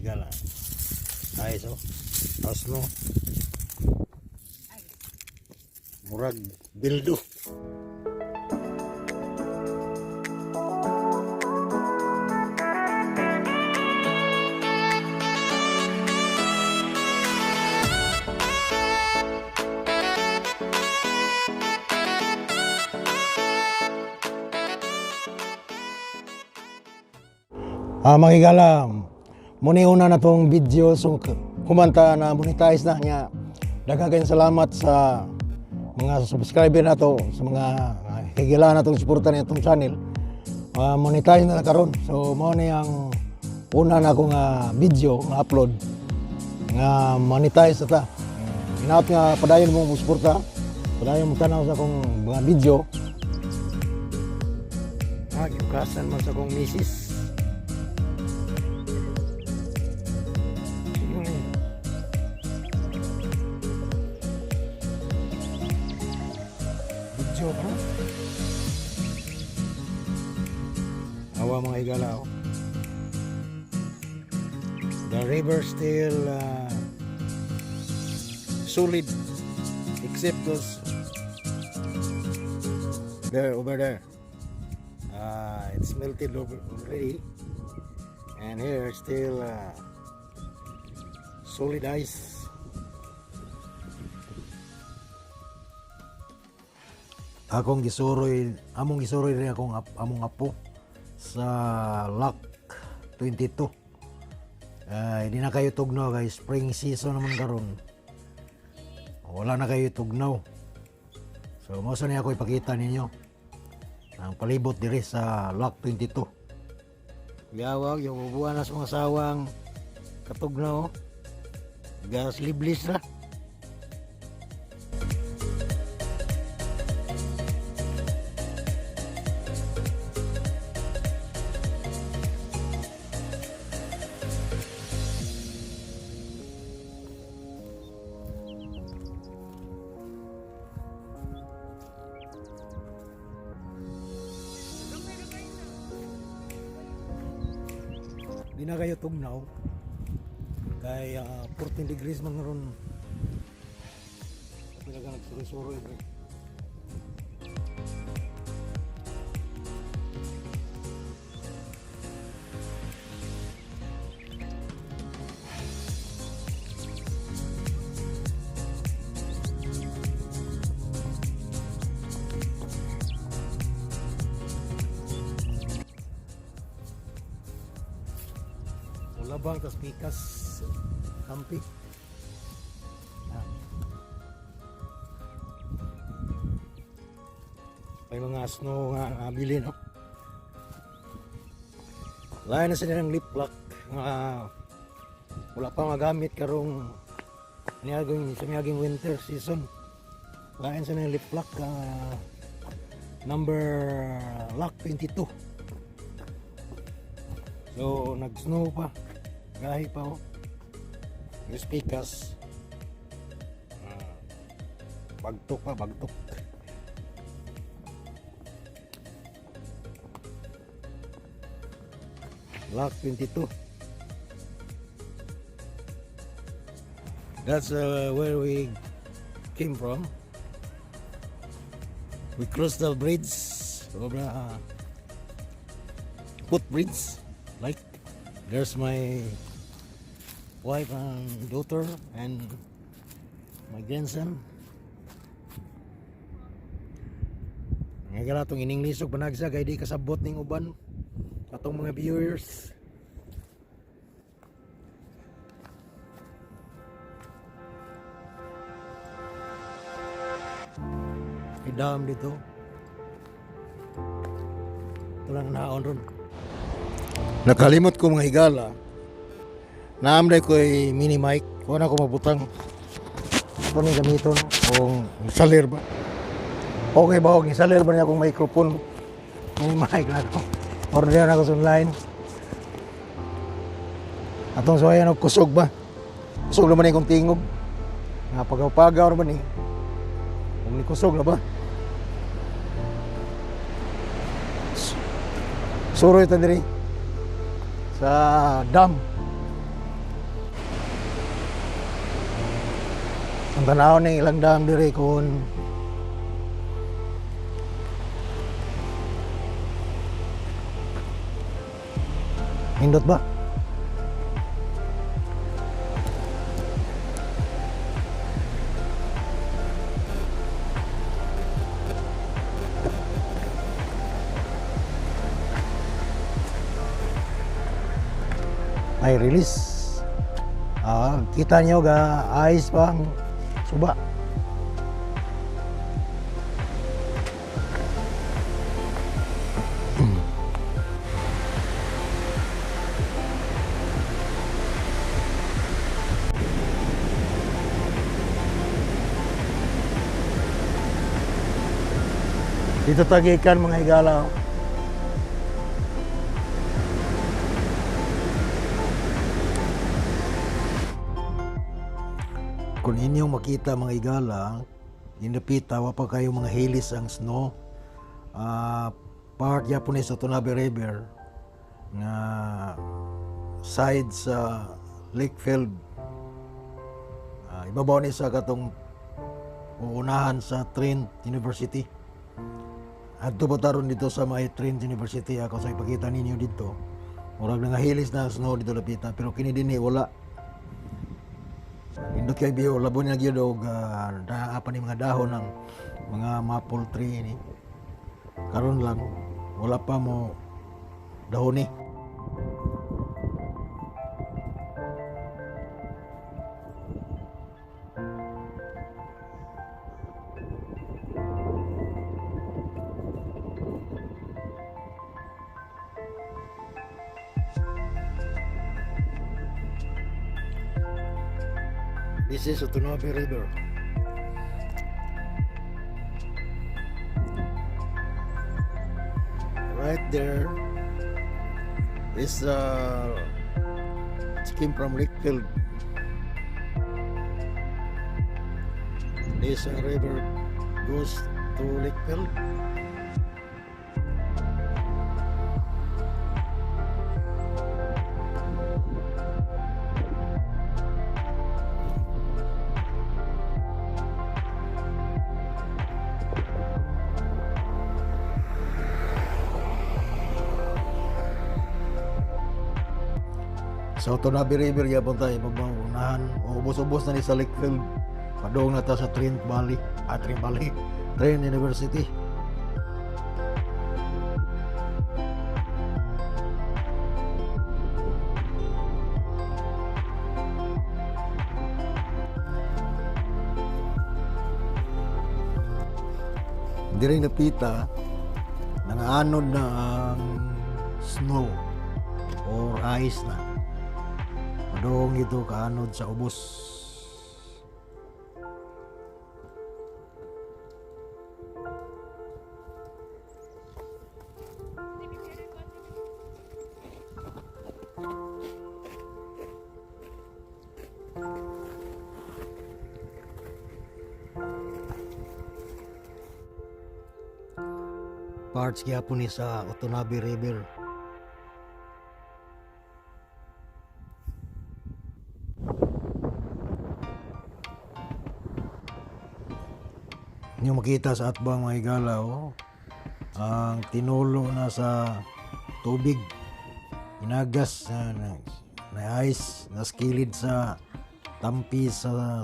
Higala. Ayos oh. Taas no. Murag bildo. Ah, mga higala, muna una na tong video, so kumanta na monetize na niya. Daghang salamat sa mga subscriber na to, sa mga higala na tong suporta na itong channel. Ah, monetize na na karon. So mao ni ang una na akong video nga upload nga monetize na ta. Hinaot nga padayon mo mo suporta, padayon mo tanaw sa akong mga video. Ah, giukasan man sa akong misis. Yun eh. Video pa. Awa mga higala oh. The river still solid except those there over there. It's melted over already. And here still solid ice. Akong gisuroy, among gisuroy rin akong among apo sa Lock 22. Ay, di na kayo tugnaw guys, spring season naman karon. Wala na kayo tugnaw. So mao sa niya ako ipakita ninyo ang palibot diri sa Lock 22. Gawag yung ubuan na sa mga sawang katugnaw. Gas liblis ra. Di na kayo tugnaw. Kay 14 degrees man ron. Talaga nagsuroy-suroy bre. Wala bang tas pikas kampi. Ah. May mga snow nga nabili no. Lain na sila ng lip lock nga wala pa magamit karong niaging sa miaging winter season. Lain sa ng lip lock number lock 22. So nag-snow pa. Gahi pa oh. Yung speakers. Ah, bagtok pa, bagtok. Lock 22. That's where we came from. We crossed the bridge over footbridge. Like there's my wife and daughter and my grandson. Nga gala tong ining lisog panagsa kay di kasabot ning uban atong mga viewers. May dam dito. Ito lang naon ron. Nakalimot ko mga higala. Naamday ko ay mini mic. Kuha na ko mabutang. Ito ni gamiton kung salir ba. Okay ba og salir ba niya akong microphone? Mini mic na ko. Order na ko sa online. Atong suwayan og kusog ba? Kusog naman ni kong tingog. Nga pagaw-pagaw naman ni. Kung ni kusog na ba? Suroy ta diri sa dam. Ang tanaw ni ilang dam diri kon nindot ba? Ay release. Ah, kita nyo ga ice pa ang suba. Dito tagikan mga higala, oh. Kung inyong makita mga higala, inapita, wa pa kayo mga hilis ang snow. Part yapon ni sa Tunabe River nga side sa Lakefield. Ibabaw ni sa katong uunahan sa Trent University. Adto pa taron dito sa may Trent University, ako sa ipakita ninyo dito. Murag nangahilis na ang snow dito lapita, pero kini dinhi wala. Indot kay biyo, labon na gyud og daa pa ni mga dahon ng mga maple tree ni. Karon lang wala pa mo dahon ni. This is Otonabee River. Right there is it came from Lakefield. This river goes to Lakefield. Sa Otonabee River gyapon tayo ibabaw unahan o ubos-ubos na ni sa Lakefield. Padung na ta sa Trent Valley, Trent Valley, Trent University. Diri napita, nangaanod na ang snow or ice na. Padung ito kaanod sa ubos. Parts gyapon ni sa Otonabee River. Inyo makita sa atbang mga higala, oh, ang tinulo na sa tubig, inagas na ice, naskilid sa tampi sa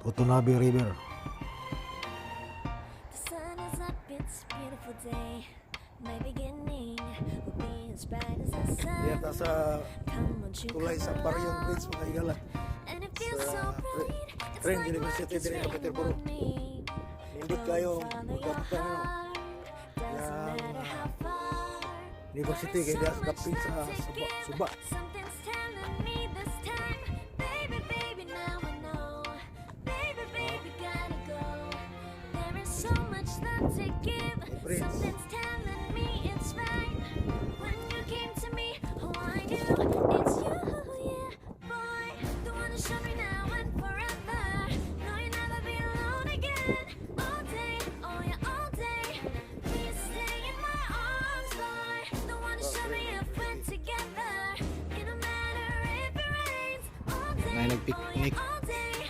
Otonabee River. The sun is up, it's a beautiful day. My beginning will be as bright as the sun. Diyata sa Come, won't you tulay sa come Parion along? Bridge mga higala. And it feels Sa so bright. It's Trent like University luck is diri sa raining Peterborough. on me. Nindot Go kayo follow your magkabutan no. heart. Doesn't Yang, matter how far. University There kay is diha so sa much dapit sa love to Suba. give. Suba. Something's telling me this time, baby, baby, now I know. Baby, baby, gotta go. There is so much love to give. Bridge. Something's telling me it's right. When you came to me, oh, I knew it's you, yeah, boy. The one to show me now and forever. No, you'll never be alone again. All day, oh yeah, all day. Please stay in my arms, boy. The one to show me if we're together. It don't matter if it rains. All May day, oh nagpiknik. yeah, all day.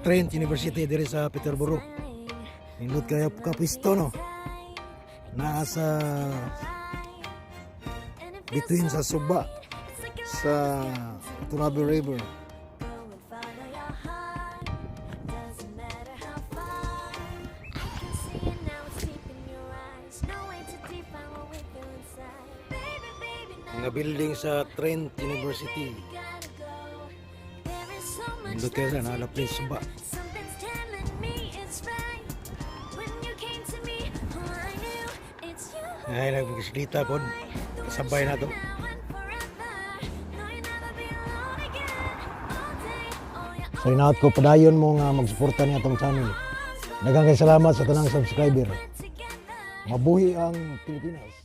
Trent University diri sa Peterborough. Nindot kayo kapisto, no? Naa sa between sa suba sa Turabe River. Go and follow your heart. Doesn't matter how far. I can see it now, it's deep in your eyes. No way to define what we feel inside. Baby, baby, now Mga building sa Trent University. we gotta go. There is so much Nindot kayo sa love to naalap give. Suba. Something's telling me it's right. When you came to me, oh, I knew it's you. Ay, nagbisikleta pod. Kasabay na to. Now and forever. No, you'll never be alone again. All day, oh, yeah. So hinaot ko padayon mo nga magsuporta niya atong channel. Daghang kay salamat sa tanang subscriber. Together. Mabuhi ang Pilipinas.